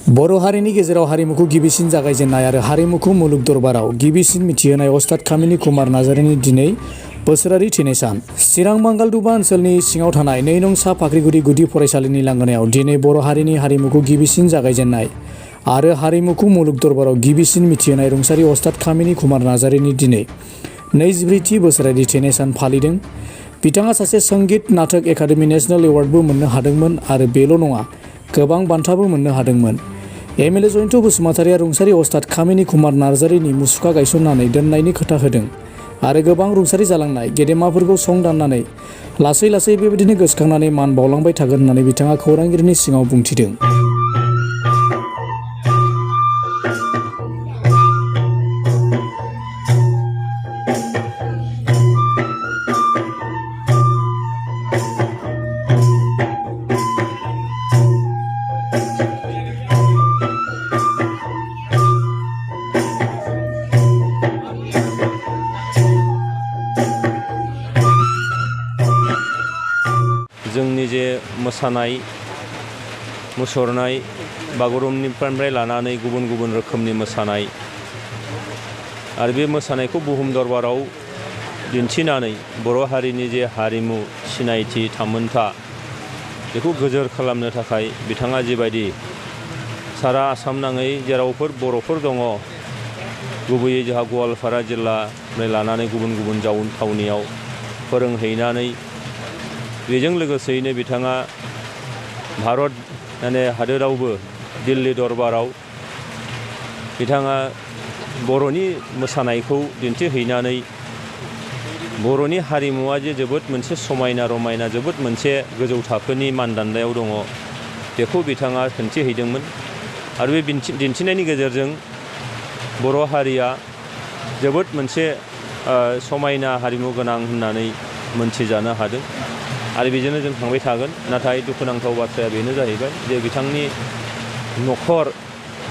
बर' हारिनि गेजेराव हारिमुखौ गिबिसिन जागायजेननाय आरो हारिमुखौ मुलुग दरबाराव गिबिसिन मिथिहोनाय अस्ताद कामिनी कुमार नार्जारिनि दिनै बोसोरारि थैनाय सान। चिरां बांगालदुबा ओनसोलनि सिङाव थानाय 2 नं सा फाख्रिगुरि गुदि फरायसालिनि लांगोनायाव दिनै बर' हारिनि हारिमुखौ गिबिसिन जागायजेननाय आरो हारिमुखौ मुलुग दरबाराव गिबिसिन मिथिहोनाय रुंसारि अस्ताद कामिनी कुमार नार्जारिनि दिनै 24थि बोसोरारि थैनाय सान फालिदों। बिथाङा सासे संगीत नाटक एकाडेमि नेशनेल एवार्डबो मोननो हादोंमोन आरो बेल' नङा, गोबां बान्थाबो मोननो हादोंमोन। एमएलए जयन्त बसुमतारिया रुंसारि अस्ताद कामिनी कुमार नार्जारिनि मुसुखा गायसननानै दोननायनि खोथा होदों आरो गोबां रुंसारि जालांनाय गेदेमाफोरखौ सं दाननानै लासै लासै बेबायदिनो गोसोखांनानै मान बावलांबाय थागोन होननानै बिथाङा खौरांगिरिनि सिगाङाव बुंथिदों। जोंनि जे मोसानाय मुसुरनाय बागुरुम्बानिफ्राय लानानै गुबुन गुबुन रोखोमनि मोसानाय आरो बे मोसानायखौ बुहुम दरबाराव दिन्थिनानै बर' हारिनि जे हारिमु सिनायथि थामोनथा बेखौ गोजोर खालामनो थाखाय बिथाङा जिबायदि सारा आसाम नाङै जेरावफोर बर'फोर दङ, गुबैयै जोंहा गवालपारा जिल्लानिफ्राय लानानै गुबुन गुबुन थावनियाव फोरोंहैनानै बेजों लोगोसेयैनो बिथाङा भारत हादोरावबो दिल्ली दरबाराव बिथाङा बर'नि मोसानायखौ दिन्थिहैनानै बर'नि हारिमुवा जे जोबोद मोनसे समायना रमायना, जोबोद मोनसे गोजौ थाखोनि मानदान्दायाव दङ, बेखौ बिथाङा दिन्थिहैदोंमोन। आरो बे दिन्थिनायनि गेजेरजों बर' हारिया जोबोद मोनसे समायना हारिमु गोनां होननानै मोनथिजानो हादों आरो बेजोंनो जों थांबाय थागोन। नाथाय दुखुनांथाव बाथ्राया बेनो जाहैबाय जे बिथांनि न'खर,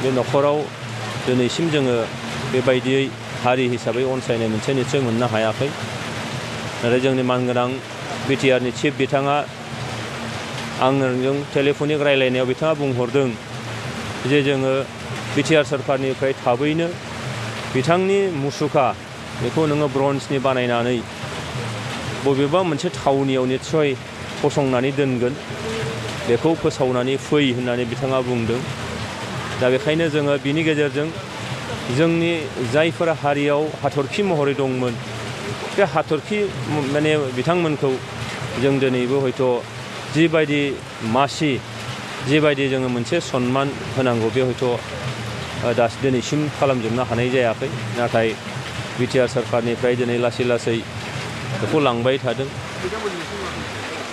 बे न'खराव दिनैसिम जोङो बेबायदियै हारि हिसाबै अनसायनाय मोनसे निस्सय मोननो हायाखै। नाथाय जोंनि मानगोनां बिटिआरनि चिफ बिथाङा आंजों टेलिफनिक रायलायनायाव बिथाङा बुंहरदों जे जोङो बिटिआर सोरखारनिफ्राय थाबैनो बिथांनि मुसुखा बेखौ नोङो ब्रन्जनि बानायनानै बबेबा मोनसे थावनियाव निस्सय फसंनानै दोनगोन, बेखौ फोसावनानै फै होननानै बिथाङा बुंदों। दा बेखायनो जोङो बिनि गेजेरजों जोंनि जायफोर हारियाव हाथरखि महरै दंमोन, बे हाथरखि बिथांमोनखौ जों दिनैबो हयथ' जिबायदि मासि, जिबायदि जोङो मोनसे सन्मान होनांगौ, बे हयथ' दिनैसिम खालामजोबनो हानाय जायाखै। नाथाय बिटिआर सोरखारनिफ्राय दिनै लासै लासै बेखौ लांबाय थादों।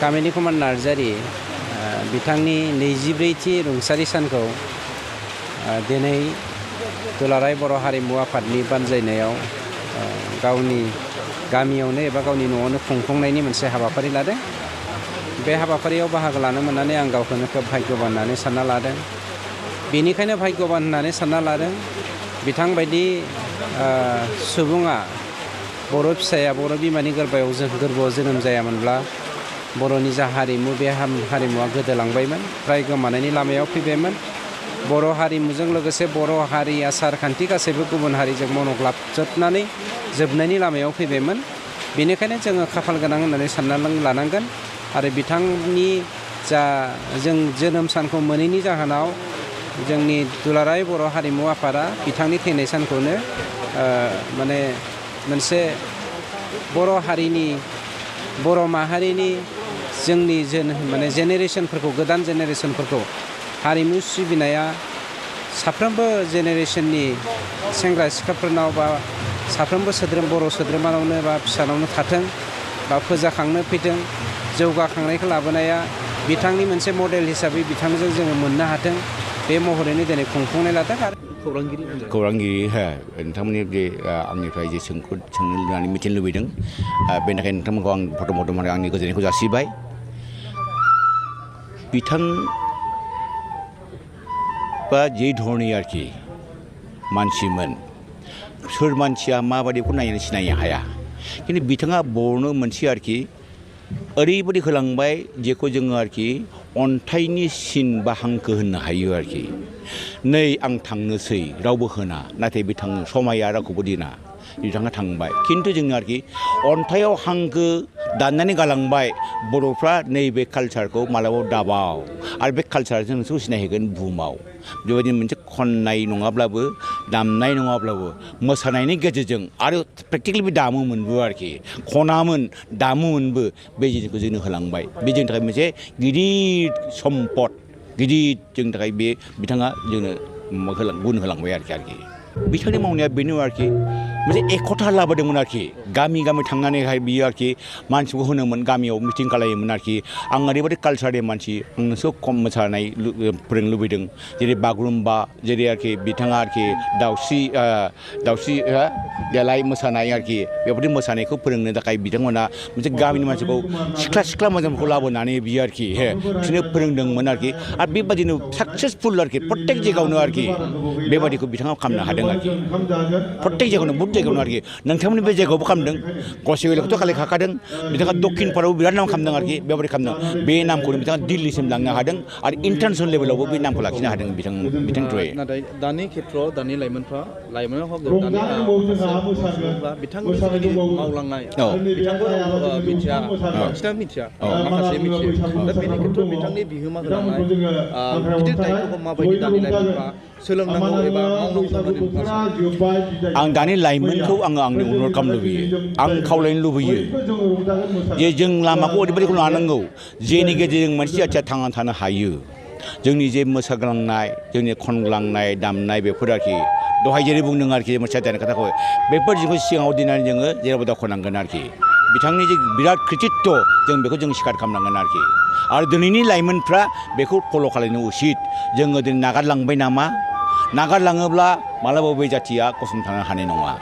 कामिनी कुमार नार्जारि बिथांनि 24थि रुंसारि सानखौ दिनै दुलाराय बर' हारिमु आफादनि बानजायनायाव गावनि गामियावनो एबा गावनि न'आवनो खुंफुंनायनि मोनसे हाबाफारि लादों। बे हाबाफारियाव बाहागो लानो मोननानै आं गावखौनो खोब भाग्यबान होननानै सानना लादों। बेनिखायनो भाग्यबान होननानै सानना लादों, बिथांबायदि सुबुङा, बर' फिसाया बर' बिमानि गोरबोआव जोनोम जायामोनब्ला बर'नि जा हारिमु, बे हारिमुवा गोदोलांबायमोन, फ्राय गोमानायनि लामायाव फैबायमोन। बर' हारिमुजों लोगोसे बर' हारि आसार खान्थि गासैबो गुबुन हारिजों मनग्लाबजोबनानै जोबनायनि लामायाव फैबायमोन। बेनिखायनो जोङो खाफाल गोनां होननानै सानना लानांगोन। आरो बिथांनि जा जों जोनोम सानखौ मोनैनि जाहोनाव जोंनि दुलाराय बर' हारिमु आफादा बिथांनि थैनाय सानखौनो मोनसे बर' हारिनि, बर' माहारिनि जोंनि जेनेरेसनफोरखौ, गोदान जेनेरेसनफोरखौ हारिमु सिबिनाया साफ्रोमबो जेनेरेसननि सेंग्रा सिख्लाफोरनाव बा साफ्रोमबो बर' सोद्रोमानावनो बा फिसानावनो थाथों बा फोजाखांनो फैथों। जौगाखांनायखौ लाबोनाया बिथांनि मोनसे मडेल हिसाबै बिथांजों जोङो मोननो हाथों, बे महरैनो दिनै खुंफुंनाय लादों। आरो खौरांगिरि नोंथांमोननि बे आंनिफ्राय जे सोंनो होननानै मिथिनो लुबैदों, बेनि थाखाय नोंथांमोनखौ आं प्रथम आंनि गोजोननायखौ जासिबाय। बिथां बा जे धरनि आरोखि मानसिमोन, सोर मानसिया माबायदिखौ नायनानै सिनायनो हाया, खिन्थु बिथाङा बर'नो मोनसे आरोखि ओरैबायदि होलांबाय जेखौ जोङो आरोखि अन्थाइनि सिन बा हांखो होननो हायो आरोखि। नै आं थांनोसै रावबो होना नाथाय बिथांनो समाया रावखौबो दिना बिथाङा थांबाय खिन्थु जोंनो आरोखि अन्थाइयाव हांखो दाननानै गालांबाय बर'फ्रा नैबे कालचारखौ मालाबाबो दाबाव आरो बे कालचारजों नोंसोरखौ सिनायहैगोन बुहुमाव बेबायदि मोनसे खननाय नङाब्लाबो दामनाय नङाब्लाबो मोसानायनि गेजेरजों आरो प्रेक्टिकेलि बे दामोमोनबो आरोखि खनामोन दामोमोनबो बे जिनिसखौ जोंनो होलांबाय बे जोंनि थाखाय मोनसे गिदिर सम्पद गिदिर जोंनि थाखाय बे बिथाङा जोंनो गुन होलांबाय आरोखि बिथांनि मावनाया बेनो आरोखि मोनसे एकता लाबोदोंमोन आरोखि गामि गामि थांनानैहाय बियो आरोखि मानसिखौ होनोमोन गामियाव मिटिं खालायोमोन आरोखि आं ओरैबायदि कालचारनि मानसि आं नोंसोर खम मोसानाय फोरोंनो लुबैदों जेरै बागुरुम्बा जेरै आरोखि बिथाङा आरोखि दाउस्रि देलाय मोसानाय आरोखि बेबायदि मोसानायखौ फोरोंनो थाखाय बिथांमोना मोनसे गामिनि मानसिखौ सिख्ला मोजांखौ लाबोनानै बियो आरोखि बिसोरनो फोरोंदोंमोन आरोखि आरो बेबादिनो साक्सेसफुल आरोखि प्रत्येक जायगायावनो आरोखि बेबादिखौ बिथाङा खालामनो हादों आरोखि प्रत्येक जायगायावनो बहुत जायगायावनो आरोखि नोंथांमोननि बे जायगायावबो खालामदों गसाइगावखौथ' खालामखादों बिथाङा दक्षिण भारताव बिराद नाम खालामदों आरोखि बेबायदि खालामदों बे नामखौनो बिथाङा दिल्लीसिम लांनो हादों आरो इन्टारनेसनेल लेभेलावबो बे नामखौ लाखिनो हादों बिथां थ्रुयै नाथाय दानि खेथ्रआव दानि लाइमोनफ्रा बिथांनि जिबायदि मावलांनाय बिथांबो मिथिया बांसिनानो मिथिया माखासे मिथियो दा बेनि खेथ्रआव बिथांनि बिहोमा होलांनाय गिदिर दायित्वखौ माबायदि दानि लाइमोनफ्रा सोलोंनांगौ एबा मावनांगौ होननानै आं दानि लाइमोनखौ आंनि अनुरद खालामनो लुबैयो आं खावलायनो लुबैयो जे जों लामाखौ ओरैबायदिखौ लानांगौ जेनि गेजेरजों मोनसे जाथिया थांनानै थानो हायो जोंनि जे मोसाग्लांनाय जोंनि खनग्लांनाय दामनाय बेफोर आरोखि दहाय जेरै बुंदों आरोखि मोसानाय खोथाखौ बेफोर जिखौ सिगाङाव दिनानै जोङो जेरावबो दावखोनांगोन आरोखि बिथांनि जे बिराद कृतित्व जों बेखौ जों सिखार खालामनांगोन आरोखि आरो दिनैनि लाइमोनफ्रा बेखौ फल' खालामनो उचित जोङो दिनै नागारलांबाय नामा नागारलाङोब्ला मालाबाबो बे जाथिया गसंथानो हानाय नङा